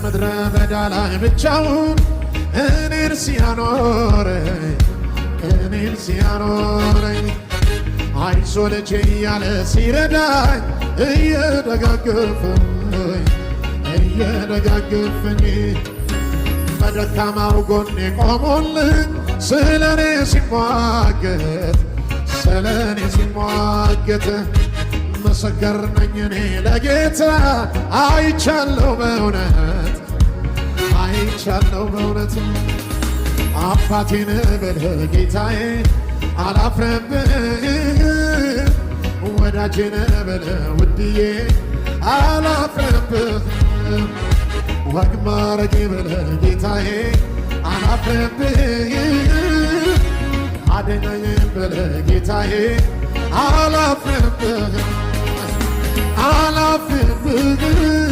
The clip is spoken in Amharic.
በምድረ በዳ ላይ ብቻውን እኔን ሲያኖረኝ፣ እኔን ሲያኖረኝ፣ አይዞ ልጄ እያለ ሲረዳኝ፣ እየደጋገፈኝ፣ እየደጋገፈኝ፣ በደካማው ጎኔ ቆሞልኝ ስለኔ ሲሟገት፣ ስለኔ ሲሟገት፣ ምስክር ነኝ እኔ ለጌታ፣ አይቻለሁ በእውነት፣ አይቻለሁ በእውነት። አባቴን ብልህ ጌታዬ አላፍርብህ፣ ወዳጄን ብልህ ውድዬ አላፍርብህ፣ ወግ ማረጌ ብልህ ጌታዬ አላፍርብህ፣ አድነኝ ብልህ ጌታዬ አላፍርብህ፣ አላፍርብህ።